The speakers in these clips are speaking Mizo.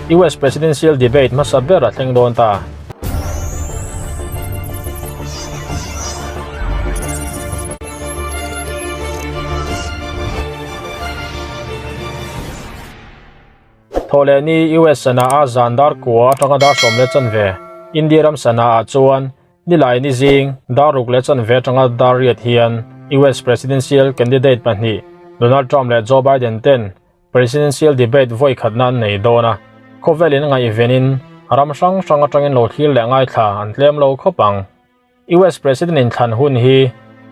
US Presidential Debate hmasa ber a thleng dawn ta. Thawhleh ni US sana a zan dar kua atanga dar 10:15 India ram sana ah chuan Nilai ni zing dar 6:15 atanga dar 8 hian US Presidential candidate pahnih Donald Trump leh Joe Biden ten Presidential debate vawi khatna an nei dawn a, khawvelin a ngaihvenin ram hrang hrang atangin lo thlir leh ngaithla an tlem lo khawp ang. US President inthlan hun hi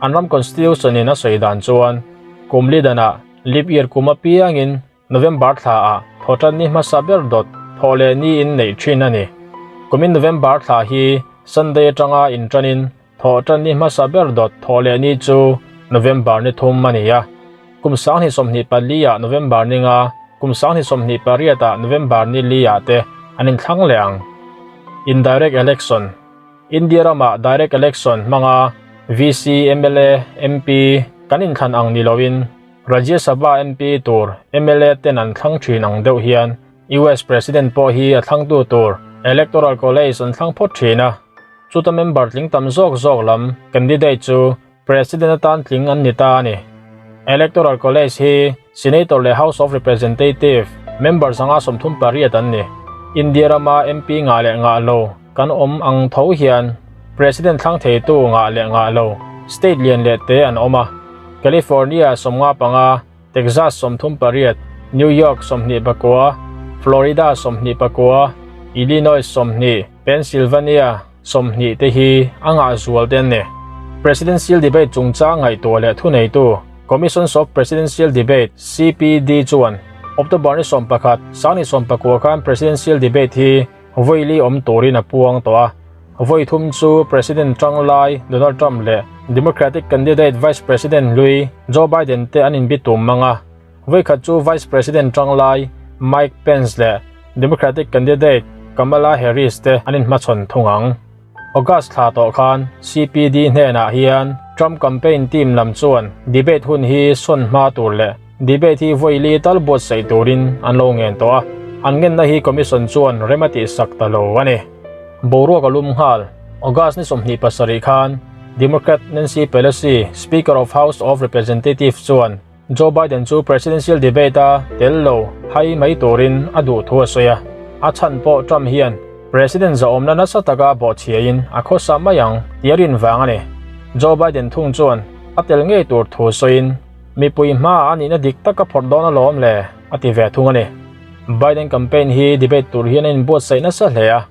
an ram Constitution in a sawi dan chuan kum li danah leap year kum apiangin November thla ah thawhtan ni hmasa ber dawt thawh leh ni in neih thin a ni. Kumin November thla hi Sunday atanga intanin Thawhtan ni hmasa ber dawt thawh leh ni chu November ni thum a ni a. Kum 2024 ah November ni nga, kum 2028 ah November ni li ah te an inthlang leh ang. Indirect Election, India ramah Direct Election hmanga VC, mla, MP kan inthlan ang ni loin Rajya Sabha MP tur mla ten an thlang thin ang deuh hian US President pawh hi a thlangtu tur Electoral College an thlang phawt thin a. Chuta member tling tam zawk zawk lam candidate chu President atan tling an ni ta a ni. Electoral College hi Senator leh House of Representative member 138 an ni. India rama MP ngah leh ngah lo kan awm ang tho hian President thlang theitu ngah leh ngah lo state lian leh te an awm a. California 55, Texas 38, New York 24, Florida 29, Illinois 20, Pennsylvania 20 te hi a ngah zual te an ni. Presidential Debate chungchang ngaihtuah leh thuneitu Commissions of Presidential Debate, CPD, chuan October ni 11, 2019 khan Presidential Debate hi vawi li awm turin a puang tawh a. Vawi thum chu President tang lai Donald Trump leh Democratic candidate Vice President hlui Joe Biden te an inbi tum mang a. Vawi khat chu Vice President tang lai Mike Pence leh Democratic candidate Kamala Harris te an inhmachhawn thung ang. August thla tawh khan CPD hnenah hian Trump campaign team lam chuan debate hun hi sawn hma tur leh debate hi vawi li tal buatsaih turin an lo ngen tawh a, an ngenna hi commission chuan rem a tihsak ta lo a ni. Boruak a lum nghal. August ni 27 khan Democrat Nancy Pelosi, Speaker of House of Representatives chuan Joe Biden chu presidential debate a tel lo hai mai turin a duh thu a sawi a, a chhan pawh Trump hian president zahawmna nasa taka bawhchhiain a khawsa mai ang tih a rin vang a ni. Joe Biden thung chuan a tel ngei tur thu sawiin mipui hmaah a nihna dik taka phawrh dawn alawm le a ti ve thung a ni. Biden campaign hi debate tur hian a inbuatsaih nasa hle a.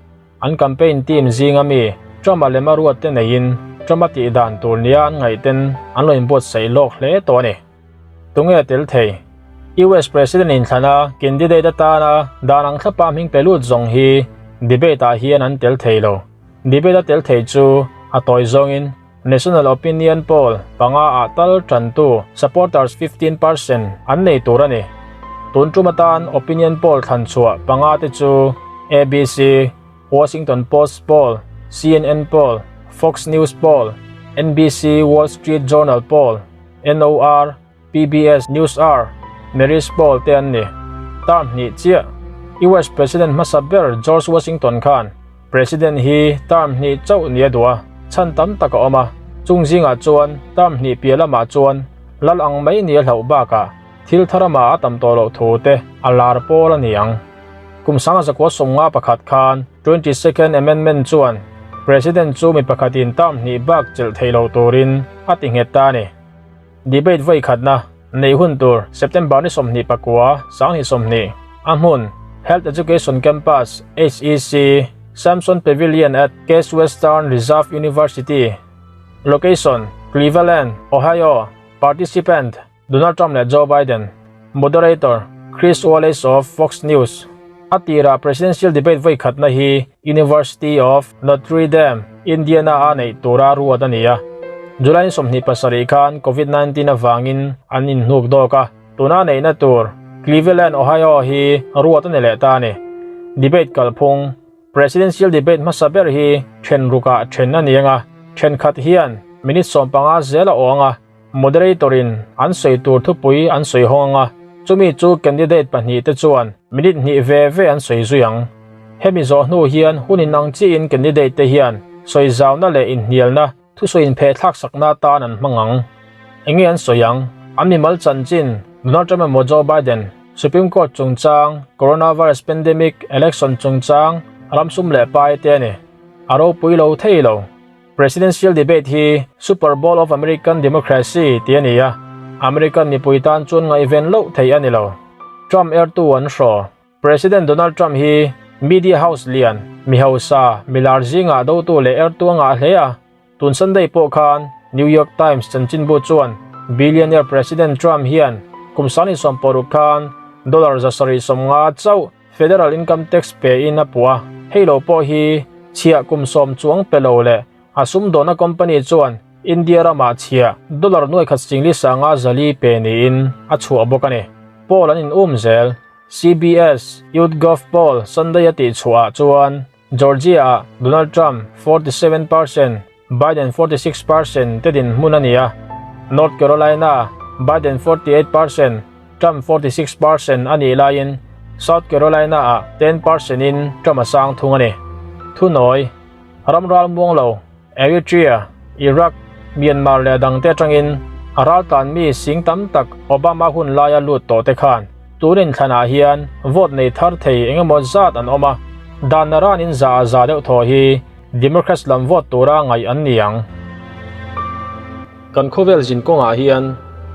An campaign team zinga mi Trump-a lem a ruat te neiin Trump-a tih dan tur nia an ngaih ten an lo inbuatsaih lawk hle tawh a ni. Tunge tel thei? US President inthlana candidate atana dan ang thlapa hming pe lut zawng hi debate ah hian an tel thei lo. Debate a tel thei chu a tawi zawngin National Opinion Poll panga ah tal tantu supporters 15% an nei tur a ni. Tun tum atan Opinion Poll thlan chhuah panga te chu ABC, Washington Post Poll, CNN Poll, Fox News Poll, NBC Wall Street Journal Poll, NOR, PBS NewsHour, Marist Poll te an ni. Term hnih chiah US President hmasa ber George Washington khan President hi term hnih chauh ni a duh a, chhan tam tak a awm a, chung zingah chuan term hnih piah lamah chuan lal ang mai ni a hlauh bakah thil thar amah a tam tawh loh thu te a lar pawl a ni ang. Kum 1951 khan 22nd Amendment chuan President chu mi pakhatin term hnih bak chelh theih loh turin a ti nghet ta a ni. Debate vawi khatna neih hun tur September ni 29, 2020 a hmun Health Education Campus, HEC, Samson Pavilion at Case Western Reserve University. Location, Cleveland, Ohio. Participant, Donald Trump leh Joe Biden. Moderator, Chris Wallace of Fox News. A tirah presidential debate vawi khatna hi University of Notre Dame, Indiana a neih tura ruat a ni a. July ni 27 khan Covid-19 avangin an inhnuk dawk a, tuna neihna tur Cleveland, Ohio hi ruat a ni leh ta a ni. Debate kalphung, Presidential debate hmasa ber hi then rukah then a ni anga, thenkhat hian minute 15 zel a awng a, Moderator in an sawi tur thupui an sawi hawng anga, Chumi chu candidate pahnihte chuan minute hnih ve ve an sawi zui ang. Hemi zawh hnu hian hun inang chiin candidate te hian sawi zauna leh inhnialna thusawi inpheh thlak sakna atan an hmang ang. Enge an sawi ang? An mimal chanchin, Donald Trump emaw Joe Biden, Supreme Court chungchang, Coronavirus pandemic, election chungchang, ram sum leh pai te a ni. A ropui lo thei lo. Presidential debate hi Super Bowl of American Democracy tih a ni a, American mipui tan chuan ngaihven loh theih a ni lo. Trump ertu an hraw. President Donald Trump hi media house lian, mi hausa, mi lar zingah dotu leh ertu a ngah hle a. Tun Sunday pawh khan New York Times chanchinbu chuan billionaire President Trump hian kum 2016 khan dollar 750 chauh Federal Income Tax pe in a puh a, hei lo pawh hi chhiah kum sawm chuang pe lo leh a sumdawnna company chuan India ramah chhiah dollar nuai khat singli sanga zali pe niin a chhuah bawk a ni. Poll an in um zel. CBS YouGov poll Sunday a tih chhuah ah chuan Georgia ah Donald Trump 47 percent, Biden 46 percent te dinhmun a ni a, North Carolina Biden 48 percent, Trump 46 percent a nih laiin South Carolina ah 10 percent in Trump a sang thung a ni. Thunawi, Ram ral muang lo, Eritrea, Iraq, Myanmar leh dangte atangin a raltlan mi sing tam tak Obama hun laia lut tawh te khan tun inthlanah hian vote nei thar thei engemaw zat an awm a, dan naranin za a za deuh thaw hi Democrats lam vote tura ngaih an ni ang. Kan khawvel zin kawngah hian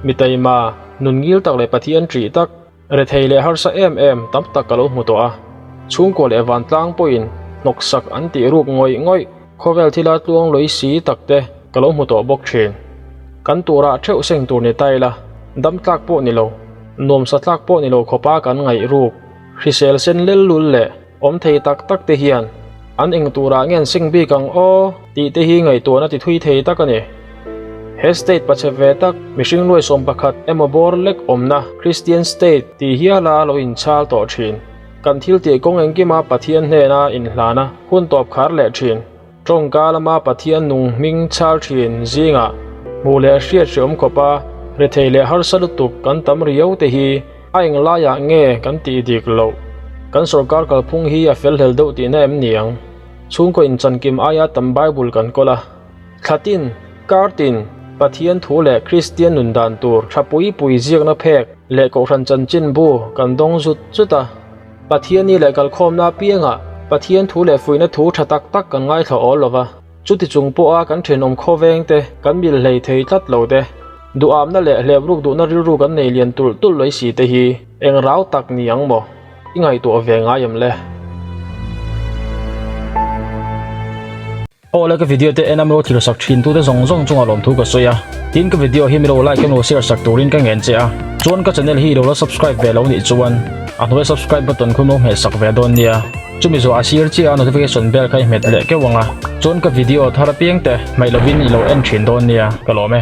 mi taima, nun ngil tak leh Pathian ṭih tak, Rethei leh harsa em em tam tak ka lo hmu tawh a, chhungkua leh vantlang pawhin hnawksak an tih ruk ngawih ngawih khawvel thila tluang lawih si tak te ka lo hmu tawh bawk thin. Kan turah theuh seng tur ni ta ila, dam tlak pawh ni lo, nuamsa tlak pawh ni lo khawpa kan ngaih ruk, hrisel sen lel lul leh awm thei tak tak te hian an eng turah nge an seng bik ang aw tih te hi ngaihtuahna ti thui thei tak a ni. He state pachhe ve tak mihring nuai 11 emaw bawr lek awmna Christian state tih hiala lo inchhal tawh thin. Kan thil tih kawng engkima Pathian hnena inhlana hun tawp khar leh thin. Tawngka lama Pathian nung hming chhal thin zingah hmuh leh hriat hreawm khawpa rethei leh harsa lutuk kan tam riau te hi a englaiah nge kan tih dik loh? Kan sorkar kalphung hi a fel hlel deuh tihna em ni ang? Chhungkaw inchankim aia tam Bible kan kawl a. Thlatin, kartin, Pathian thu leh Kristian nun dan tur tha pui pui ziakna phek leh Kohhran chanchinbu kan dawng zut zut a. Pathiani leh kalkhawmna apiangah Pathian thu leh fuihna thu tha tak tak kan ngaithla awl lo va, chuti chung pawha kan thenawm khawveng te kan mil hlei thei tlat lo te, duhamna leh hlepruk duhna rilru kan nei lian tulh tulh lawih si te hi eng rau tak ni ang maw? I ngaihtuah ve ngai em le? Aw le ka video te en a milo thlir sak thin tute zawng zawng chungah lawmthu ka sawi a, tin ka video hi milo like emaw share sak turin ka ngen che a, chuan ka channel hi ilo la subscribe ve lo nih chuan a hnuai subscribe button khu milo hmeh sak ve dawn nia, chumi zawh a sir chiah a notification bell kha i hmet leh keuh ang a, chuan ka video thar apiang te hmaih lovin ilo en thin dawn nia ka lawm e.